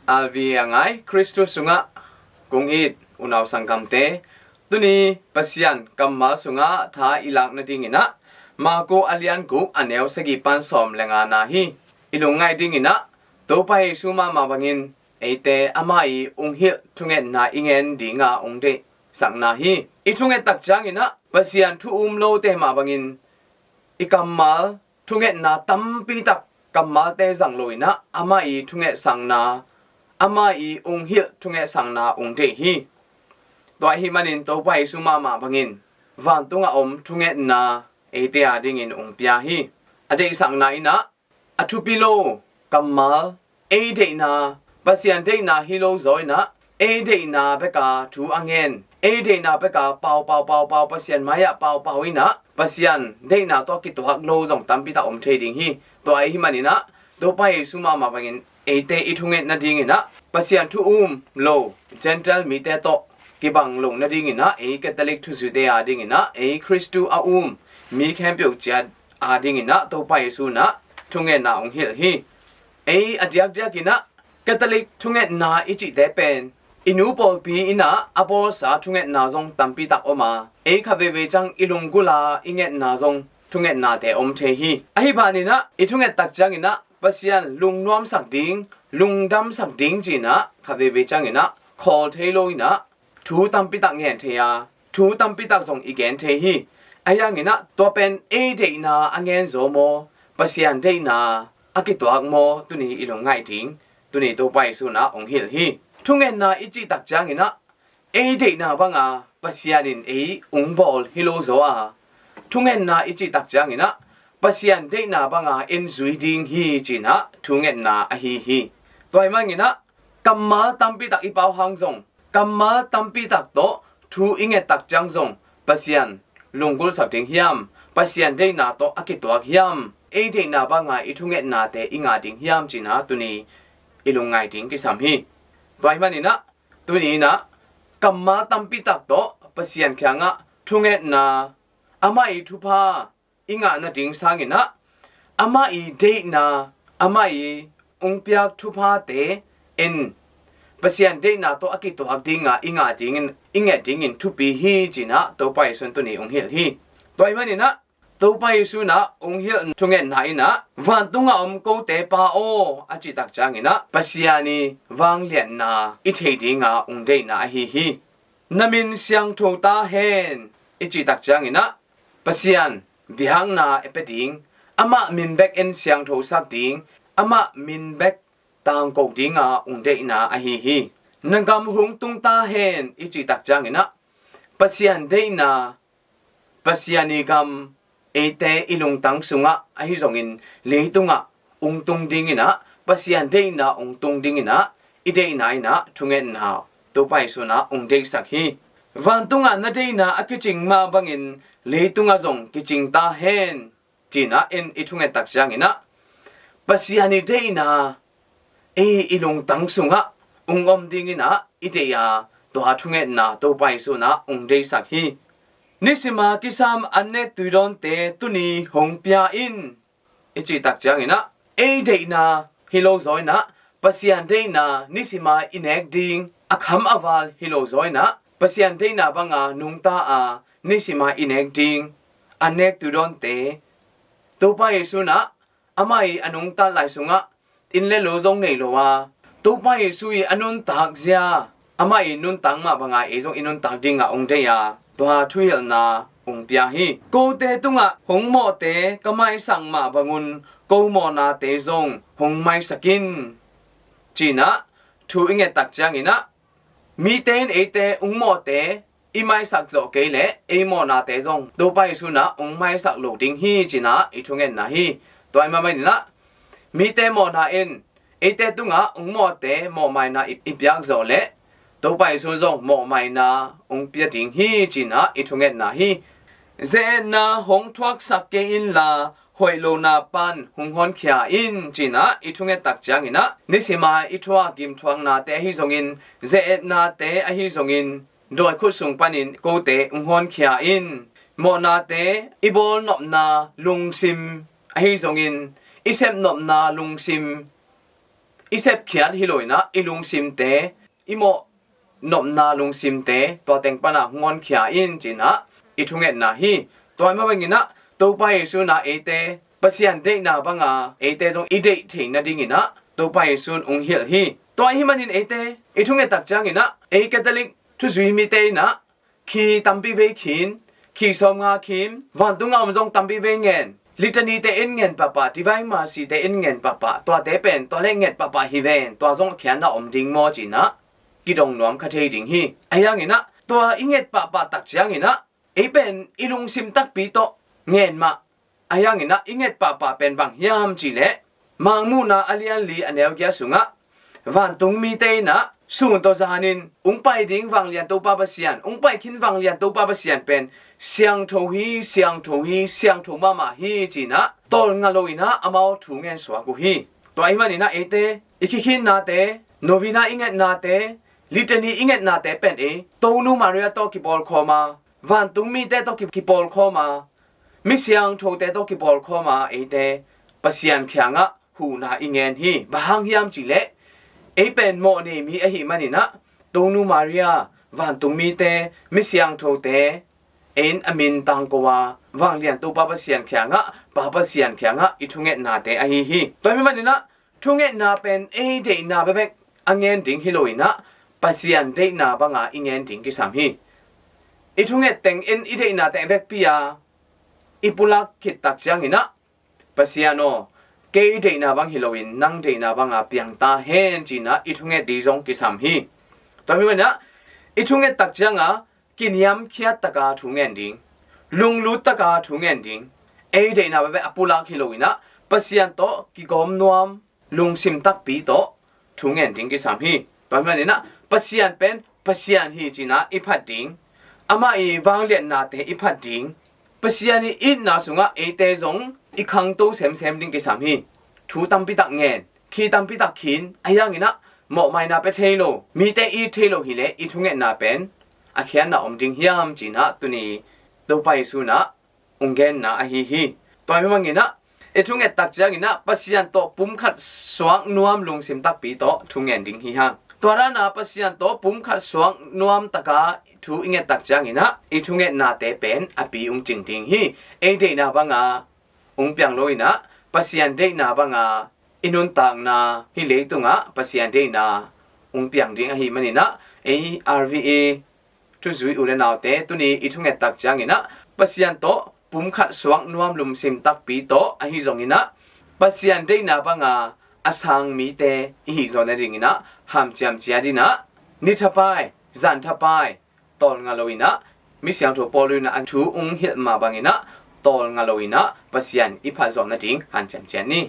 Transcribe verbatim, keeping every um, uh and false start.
Alvi a ngai Khristu sungah kong it unau sanggamte, tuni Pasian kammal sungah tha i lak nadingin ah Marku a lian guk a neu sagih pan sawm le nga na hi. I lungngaih dingin ah Topa Jesu mahmah bangin eite amah i ung hilh thungetna i ngen dinga ung deihsakna hi. I thunget tak ciangin ah Pasian thu um lote mah bangin i kammal thungetna tampi tak, kammalte zang lo in ah amah i thungetsakna, amah i ung hilh thungetsakna ung deih hi. Tua ahih manin Topa Jesu mahmah bangin vantung a om thungetna eite a dingin ung pia hi. A deihsakna in ah a thupi lo kammal, ei deihna, Pasian deihna hi lo zaw in ah ei deihna beka thu a ngen, ei deihna beka pau pau pau pau, Pasian mai-ah pau pau in ah Pasian deihna tawh kituak lo zong tampi tak om thei ding hi. Tua ahih manin ah Topa Jesu mahmah bangin eite i thunget nadingin ah Pasian thu um lo Gentile mite tawh kibang lo nadingin ah ei Catholic thuzuite a dingin ah ei Khristu a um mi khempeuh ciat a dingin ah Topa Jesu in ah thungetna ung hilh hi. Ei a diakdiak in ah Catholic thungetna i cihte pen i nu pawlpi in ah a bawlsa thungetna zong tampi tak om a, ei khat veivei ciang i lunggulh a i ngetna zong thungetnate om thei hi. Ahi banin ah i thunget tak ciangin ah Pasian lungnuamsak ding, lungdamsak ding ci-in ah khat veivei ciangin ah khawl thei lo in ah thu tampi tak ngen thei a, thu tampi tak zong i gen thei hi. Ahi hangin ah tua pen ei deihna a ngen zaw maw, Pasian deihna a kituak maw, tuni i lungngaih ding, tuni Topa Jesu in ah ung hilh hi. Thungetna i cih tak ciangin ah ei deihna banga Pasian in ei ung bawl hi lo zaw a, thungetna i cih tak ciangin ah Pasian deihna banga en zui ding hi ci-in ah thungetna ahi hi. Tua ahih manin ah kammal tampi tak i pau hang zong, kammal tampi tak tawh thu i nget tak ciang zong Pasian lunggulhsak ding hiam, Pasian deihna tawh a kituak hiam, ei deihna banga i thungetnate i ngah ding hiam ci-in ah tuni i lungngaih ding kisam hi. Tua ahih manin ah tuni in ah kammal tampi tak tawh Pasian kiangah thungetna, amah i thupha i ngah nading sangin ah amah i deihna, amah i ung piak thuphate en, Pasian deihna tawh a kituak dinga i ngah dingin, i nget dingin thupi hi ci-in ah Topa Jesu in tuni ung hilh hi. Tua ahih manin ah Topa Jesu in ah ung hilh thungetna in ah vantung a om kote Pa aw a cih tak ciangin ah Pasian i vangliatna i thei dinga ung deihna ahi hi. Na min siangtho ta hen i cih tak ciangin ah Pasian biakna i pia ding, amah min bek en siangthosak ding, amah min bek tangko dinga ung deihna ahi hi. Na gam hong tung ta hen i cih tak ciangin ah Pasian deihna, Pasian i gam eite i lungtang sungah ahi zongin leitungah ung tung dingin ah, Pasian deihna ung tung dingin ah i deihna in ah thungetna Topa Jesu in ah ung deihsak hi. Vantungah na deihna a kicing mah bangin leitungah zong kicing ta hen ci-in ah en i thunget tak ciangin ah Pasian i deihna ei i lungtang sungah ung om dingin ah i deih a, tua thungetna Topa Jesu in ah ung deihsak hi. Nisima kisam an nek tuidawnte tuni hong pia in i cih tak ciangin ah ei deihna hi lo zaw in ah Pasian deihna nisima i nek ding a kham a val hi lo zaw in ah Pasian deihna banga nungta a nisima i nek ding an nek tuidawnte Topa Jesu in ah amah i a nungta lai sungah inn le lo zong nei lo a, Topa Jesu i a nuntak zia, amah i nuntak mah banga ei zong i nuntak dinga ung deih a, tua thuhilhna ung pia hi. Kote tungah hong mawhte ka maisak mah bangun ko mawhnate zong hong maisak in ci-in ah thu i nget tak ciangin ah mite in eite ung mawhte i maisak zawh kei leh ei mawhnate zong Topa Jesu in ah ung maisak lo ding hi ci-in ah i thungetna hi. Tua ahih manin ah mite mawhna in eite tungah ung mawhte mawhmaina i, i piak zawh leh Topa Jesu zong mawhmaina ung pia ding hi ci-in ah i thungetna hi. Ze-etna hong thuaksak kei inla hoih lohna pan hong honkhia in ci-in ah i thunget tak ciangin ah nisima i thuak gimthuaknate ahi zongin, ze-etnate ahi zongin, dawi khut sung panin kote hong honkhia in. Mawhnate i bawl nopna lungsim ahi zongin, i sep nopna lungsim, i sepkhiat hi lo inah i lungsimte, i mawh nopna lungsimte tua teng panah hong honkhia in cinah i thungetna hi. Tua mah banginah Topa Jesu inah eite Pasian deihna banga eite zong i deih theih nadinginah Topa Jesu in hong hilh hi. Tua ahih manin eite i thungettak cianginah ei Catholic thuzui mite inah khi tampi vei khin, khi sawmnga khin, vantung a om zong tampi vei ngen, Litany te in ngen pahpah, Divine Mercy te in ngen pahpah, tuate pen tua le nget pahpah hi ven, tua zong a khiatna om ding maw cinah kidong nuam kha thei ding hi. Ahi hanginah tua i nget pahpah tak cianginah ei pen i lungsim takpi tawh ngen mah. Ahi hanginah i nget pahpah pen bang hiam cihleh, Mangmuhna a lianli a neugiat sungah vantung mite inah sun tawh zanin hong pai ding vanglian Topa Pasian, hong pai khin vanglian Topa Pasian pen siangtho hi, siangtho hi, siangtho mahmah hi cinah tawlnga lo inah amau thu ngen suak uh hi. Tua ahih maninah eite i khikhinnate, novena i ngetnate, Litany i ngetnate pen ei Tonu Maria tawh kipawlkhawm a, vantung mite tawh ki- kipawlkhawm a, mi siangthote tawh kipawlkhawm a eite Pasian kiangah huhna i ngen hi. Bang hang hiam cihleh ei pen mawhnei mi ahih maninah Tonu Maria, vantung mite, mi siangthote ei in a min tangko a vanglian Topa Pasian kiangah, Pa Pasian kiangah i thungetnate ahi hi. Tua ahih maninah thungetna pen ei deihna bekbek a ngen ding hi lo inah Pasian deihna banga i ngen ding kisam hi. I thunget teng in i deihnate vekpi a i pulak khittak cianginah Pasian aw, kei deihna bang hi loin nang deihna banga piang ta hen cinah i thunget ding zong kisam hi. Tua ahih maninah i thungettak cianga kiniamkhiat taka thu ngen ding, lunglut taka thu ngen ding, ei deihna bekbek a pulak hi lo inah Pasian tawh kigawm nuam lungsim takpi tawh thu ngen ding kisam hi. Tua ahih maninah Pasian pen Pasian hi cinah i phat ding, amah i vangliatnate i phat ding, Pasian i itna sungah eite zong i khangto semsem ding kisam hi. Thu tampi tak ngen, khi tampi tak khin, ahi hanginah mawhmaina pia thei lo, mite it thei lo hileh i thungetna pen a khiatna om ding hiam cinah tuni Topa Jesu inah hong genna ahi hi. Tua ahih maninah i thungettak cianginah Pasian tawh pumkhat suak nuam lungsim takpi tawh thu ngen ding hi hang. Tua dana Pasian tawh pumkhat suak nuam taka thu i ngettak cianginah i thungetnate pen a pi hong cing ding hi. Ei deihna banga hong piang lo inah Pasian deihna banga i nuntakna, hih leitungah Pasian deihna hong piang ding ahih maninah ei R V A thuzui u le naute, tuni i thungettak cianginah Pasian tawh pumkhat suak nuam lungsim takpi tawh ahi zonginah Pasian deihna banga a sang mite i hih zawh nadinginah hamciam ciat inah ni thapai, zan thapai tawlnga lo inah mi siangtho Paul inah a thu hong hilh mah banginah tawlnga lo inah Pasian i phat zawh nading hanciam ciat ni.